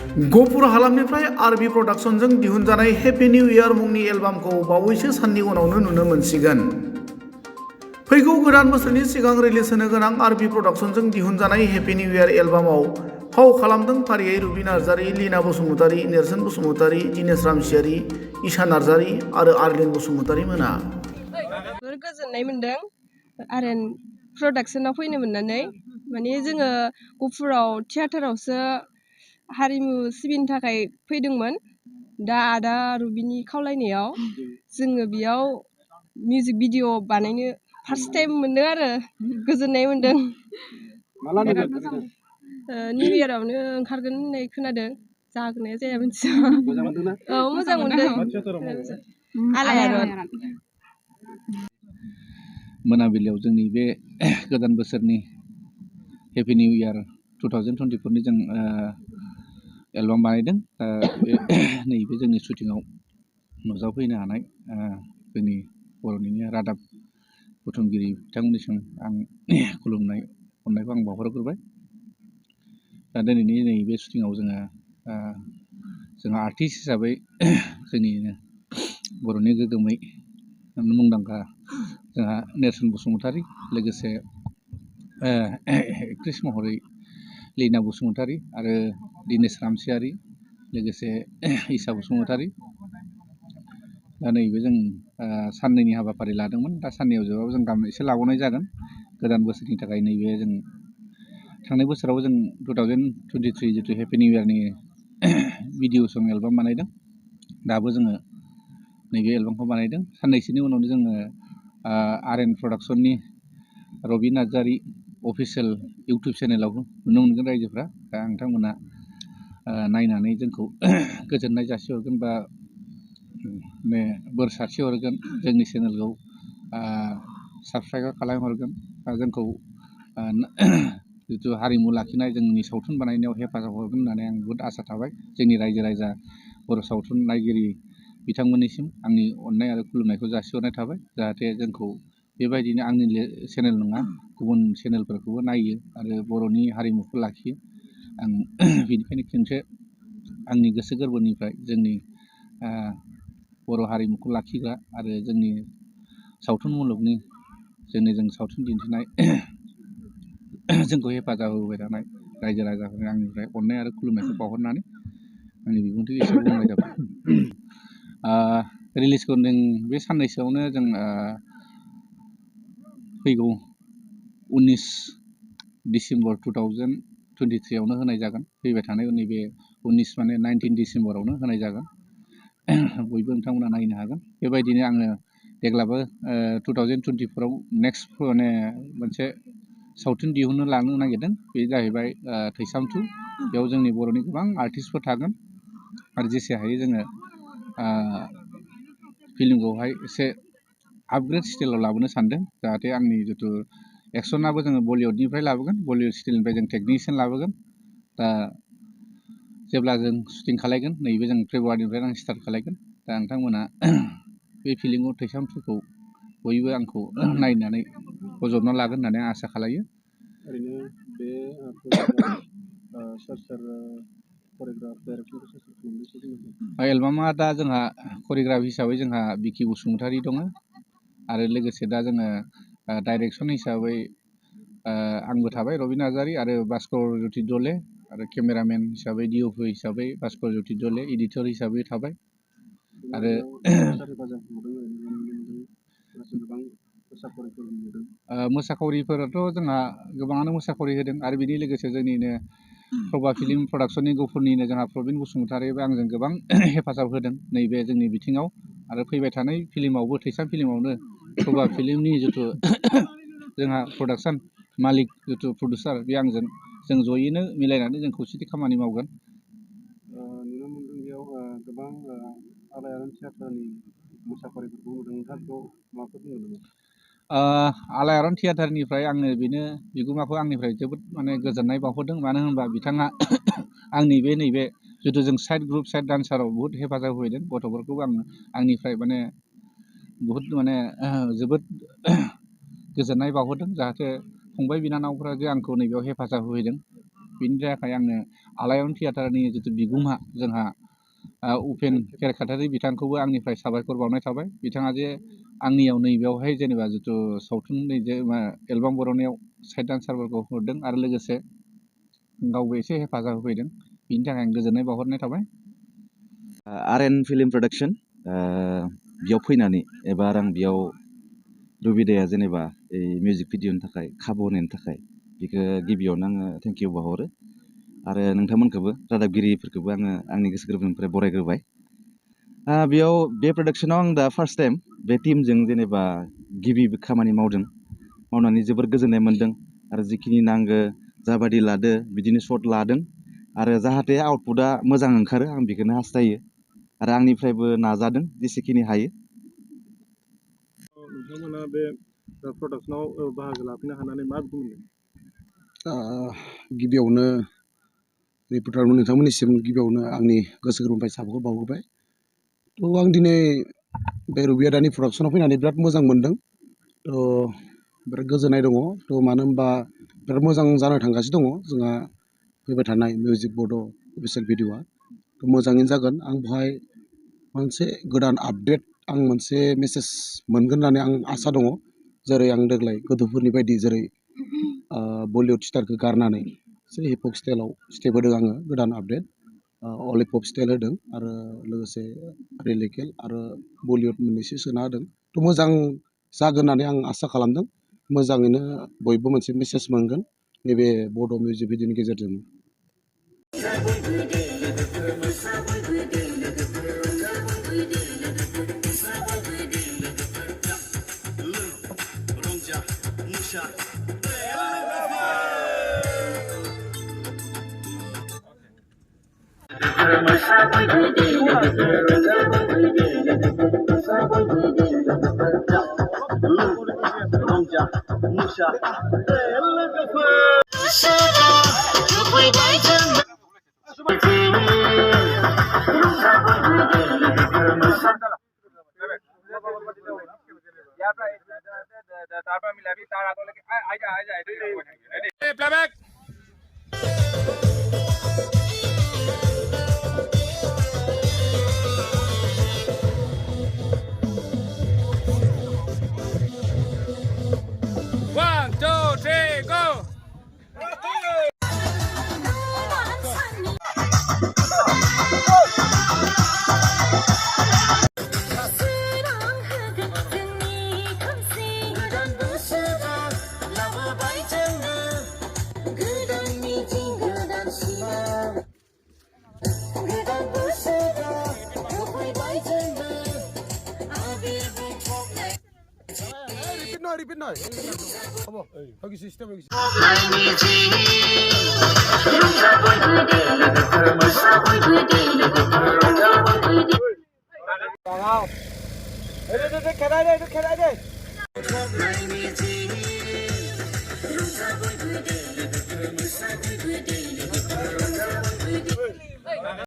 गफुर हालामनिफ्राय आरबि प्रडाक्शनजों दिहुनजानाय हेपि निउ इयार मुंनि एलबामखौ बावैसो साननि उनावनो नुनो मोनसिगोन। फैगौ गोदान बोसोरनि सिगां रिलिज होनो गोनां आरबि प्रडाक्शनजों दिहुनजानाय हेपि निउ इयार एलबामाव फाव खालामदों फारियै रुबि नार्जारि, लीना बसुमतारी, नेरसोन बसुमतारी, दिनेश रामसियारि, ईशा नार्जारि आरो आर्लिन बसुमतारी मोना। गोजोननाय मोनदों आरो प्रडाक्शनाव फैनो मोननानै। माने जोङो गफुराव थियाटारावसो हारिमु सिबिनो थाखाय फैदोंमोन। दा आदा रुबिनि खावलायनायाव जोङो बेयाव मिउजिक भिडिअ बानायनो फार्स्ट टाइम मोनदों आरो गोजोननाय मोनदों। निउ इयारावनो ओंखारगोन होननाय खोनादों, जागोन जाया मिथिया। औ मोजां मोनदों। आलायारन मोनाबिलियाव जोंनि बे गोदान बोसोरनि हेपि निउ इयार 2024 नि जों एलबाम बानायदों। नैबे जोंनि शुटिंआव नुजाफैनो हानाय जोंनि बर'निनो रादाब बुथुमगिरि बिथांमोननिसिम आं खुलुमनाय अननायखौ आं बावहरग्रोबाय। दा दिनैनि नैबे शुटिंआव जोंहा आर्टिस्ट हिसाबै जोंनिनो बर'नि गोगोमै मुंदांखा जोंहा नेरसोन बसुमतारी, लोगोसे एक्ट्रेस महरै लीना बसुमतारी आरो दिनेश रामसियारि, लोगोसे ईशा बसुमतारी। दा नैबे जों साननैनि हाबाफारि लादोंमोन। दा साननैयाव जोबाबो जों गाबोन एसे लाबावनाय जागोन गोदान बोसोरनि थाखाय। नैबे जों थांनाय बोसोराव जों 2023 जिथु हेपि निउ इयारनि भिडिअ सं एलबाम बानायदों। दाबो जोङो नैबे एलबामखौ बानायदों। साननैसोनि उनावनो जोङो आरएन प्रडाक्शननि रबि नार्जारि अफिसियेल इउटुब चेनेलाव नुनो मोनगोन रायजोफ्रा। दा नोंथांमोना नायनानै जोंखौ गोजोननाय जासिहरगोन बा बोर सारस्रिहरगोन, जोंनि चेनेलखौ साबसक्राइब खालामहरगोन, जोंखौ जिथु हारिमु लाखिनाय जोंनि सावथुन बानायनायाव हेफाजाब हरगोन होननानै आं बहुद आसा थाबाय। जोंनि रायजो राजा बर' सावथुन नायगिरि बिथांमोननिसिम आंनि अननाय आरो खुलुमनायखौ जासिहरनाय थाबाय। जाहाथे जोंखौ बेबायदिनो आंनि चेनेल नङा गुबुन चेनेलफोरखौबो नायो आरो बर'नि हारिमुखौ लाखियो। आं बेनिखायनो खनसे आंनि गोसो गोरबोनिफ्राय जोंनि बर' हारिमुखौ लाखिग्रा आरो जोंनि सावथुन मुलुगनि जों सावथुन दिन्थिनाय जोंखौ हेफाजाब होबाय थानाय रायजो राजाफोरनि आंनिफ्राय अननाय आरो खुलुमनायखौ बावहरनानै आंनि बिबुंथिखौ एसे बुंनाय जाबाय। रिलिजखौ जों बे साननैसोआवनो जों फैगौ 19 डिसेम्बर 2023 आवनो होनाय जागोन। फैबाय थानाय नैबे 19 माने 19 डिसेम्बरावनो होनाय जागोन। बयबो नोंथांमोना नायनो हागोन। बेबायदिनो आङो देग्लाबो 2024 आव नेक्स्ट माने मोनसे सावथुन दिहुननो लानो नागिरदों। बे जाहैबाय थैसाम 2। बेयाव जोंनि बर'नि गोबां आर्टिस्टफोर थागोन आरो जेसे हायो जोङो फिल्मखौहाय एसे आपग्रेड स्टाइलाव लाबोनो सानदों। जाहाथे आंनि जिथु एक्सनाबो जोङो बलिउडनिफ्राय लाबोगोन, बलिउड स्टाइलनिफ्राय जों टेकनिशियान लाबोगोन। दा जेब्ला जों शुटिं खालायगोन, नैबे जों फेब्रुवारिनिफ्राय आं स्टार्ट खालायगोन। दा नोंथांमोना बे फिल्मखौ थैसाम 2खौ बयबो आंखौ नायनानै बजबना लागोन होननानै आं आसा खालायो। ओरैनो बे सोर करिय'ग्राफ डाइरेक्टर एलबामा दा जोंहा करिय'ग्राफ हिसाबै जोंहा बिकि बसुमतारी दङ आरो लोगोसे दा जोङो डाइरेक्सन हिसाबै आंबो थाबाय रबि नार्जारि आरो भास्कर ज्योति दले, आरो केमेरामेन हिसाबै डिअपि हिसाबै भास्कर ज्योति दले, एडिटर हिसाबै थाबाय आरो मोसाखावरिफोराथ' जोंहा गोबाङानो मोसाखावरि होदों। आरो बेनि लोगोसे जोंनिनो प्रभा फिल्म प्रडाक्शननि गफुरनिनो जोंहा प्रबिन बसुमतारीबो आंजों गोबां हेफाजाब होदों नैबे जोंनि बिथिङाव। आरो फैबाय थानाय फिल्मावबो थैसाम फिल्मावनो प्रभा फिल्मनि जिथु जोंहा प्रडाक्शन मालिक जिथु प्रडिउसार, बे आंजों जों जयैनो मिलायनानै जों खौसेथि खामानि मावगोन। नुनो मोनदों बेयाव गोबां आलायारन थियाटारनि मोसाखावरिफोरखौ नुदों। नोंथांखौ माबाफोर बुंनो नामा? आलायारन थियाटारनिफ्राय आङो बेनो बिगोमाखौ आंनिफ्राय जोबोद माने गोजोननाय बावहरदों। मानो होनबा बिथाङा आंनि नैबे जिथु जों साइड ग्रुप साइड डान्साराव बुहुत हेफाजाब होदों। गथ'फोरखौबो आंनिफ्राय माने बुहुत माने जोबोद गोजोननाय बावहरदों। जाहाथे फंबाय बिनानावफ्रा जे आंखौ नैबेयाव हेफाजाब होफैदों, बेनि थाखाय आंनो आलायारन थियाटारनि जिथु बिगुमा जोंहा उपेन केरखातारि बिथांखौबो आंनिफ्राय साबायखर बावनाय थाबाय। बिथाङा जे आंनियाव नैबेयावहाय जेनेबा जिथु सावथुन जे एलबाम बर'नायाव साइड डान्सारफोरखौ हरदों आरो लोगोसे गावबो एसे हेफाजाब होफैदों। बिनि थाखाय आं गोजोननाय बावहरनाय थाबाय। आर.एन. फिल्म प्रडाक्शन बेयाव फैनानै एबा आं बेयाव रुबिदाया जेनेबा मिउजिक भिडिअनि थाखाय खाबु होनायनि थाखाय बेखौ गिबियावनो आङो थेंक इउ बावहरो आरो नोंथांमोनखौबो रादाबगिरिफोरखौबो आङो आंनि गोसो गोरबोनिफ्राय बरायग्रोबाय। बेयाव बे प्रडाक्शनाव आं दा फार्स्ट टाइम बे टीमजों जेनेबा गिबि खामानि मावनानै जोबोर गोजोननाय मोन्दों आरो जिखिनि नांगौ जाबादि लादो बिदिनो सर्ट लादों आरो जाहाथे आउटपुटआ मोजां ओंखारो आं बेखौनो हास्थायो आरो आंनिफ्रायबो नाजादों जेसेखिनि हायो। नोंथांमोना बे प्रडाक्शनाव बाहागो लाफैनो हानानै माबायदि मोनदों? गिबियावनो रिपर्टारमोन नोंथांमोननिसिम गिबियावनो आंनि गोसो गोरबोनिफ्राय साबायखर बावहरबाय। थ' आं दिनै बे रुबिदानि प्रडाक्शनाव फैनानै बिराद मोजां मोन्दों। थ' बिराद गोजोननाय दङ। थ' मानो होनबा बिराद मोजां जानो थांगासिनो दङ जोंहा फैबाय थानाय मिउजिक बर्ड अफिसियेल भिडिअ'आ। थ' मोजाङैनो जागोन। आं बेवहाय मोनसे गोदान आपडेट आं मोनसे मेसेज मोनगोन होननानै आं आसा दङ। जेरै आं देग्लाय गोदोफोरनि बायदि जेरै बलिउड स्टारखौ गारनानै एसे हिप हप स्टाइलाव स्टेप होदों आङो गोदान आपडेट अल हिप हप स्टाइल होदों आरो लोगोसे रिलिकेल आरो बलिउड मोननैसो सोना होदों। थ' मोजां जागोन होननानै आं आसा खालामदों। मोजाङैनो बयबो मोनसे मेसेज मोनगोन नैबे बड' मिउजिक भिडिअनि गेजेरजों। One, two, three, go! Repeat now. Come on. How system? Wow.